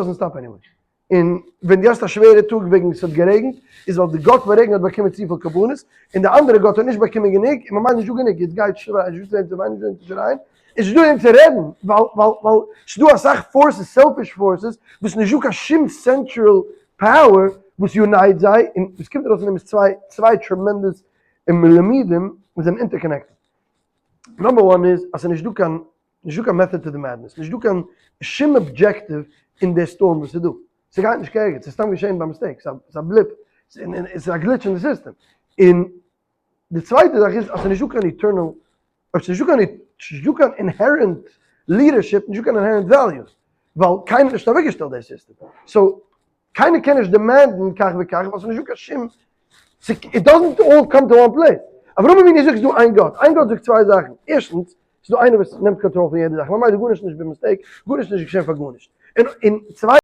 doesn't stop anyway. און ווען דו האסט א שווערע טאג וועגן ס'האט גערעגנט, איז ווייל די גאט פון רעגן האט באקומען צופיל קרבנות, און די אנדערע גאט האט נישט באקומען גענוג, און ממילא נישטא גענוג, יעצט גייט שרייען, נישטא צו וועם צו וויינען, נישטא וועם צו שרייען, און ס'נישטא וועם צו רעדן, ווייל ווייל ווייל ס'דא אסאך forces, selfish forces, וואס נישטא קיין שום central power וואס unite זיי, און וואס קומט ארויס פון דעם איז צוויי צוויי tremendous לימודים וואס זענען interconnected. Number one איז אז ס'נישטא קיין נישטא קיין method to the madness, נישטא קיין שום objective אין די storm וואס איז דא, ס'גייט נישט קיין ערגעץ, ס'איז סתם געשען ביי mistake, ס'איז א blip, ס'איז א glitch אין די סיסטעם. און די צווייטע זאך איז אז ס'איז נישטא קיין eternal, אויב ס'איז נישטא קיין, נישטא קיין inherent leadership, נישטא קיין inherent values, ווייל קיינער האט נישט אוועקגעשטעלט די סיסטעם, so קיינער קען נישט demand ן כך וכך ווייל ס'איז נישטא קיין שום, it doesn't all come to one place. אברהם אבינו זאגט ס'איז דא איין גאט, איין גאט זאגט צוויי זאכן, ערשטנס, ס'איז דא איינער וואס נעמט קאנטראל פון יעדע זאך, ממילא גארנישט איז נישט ב mistake, גארנישט איז נישט געשען פאר גארנישט, און צווייטנס.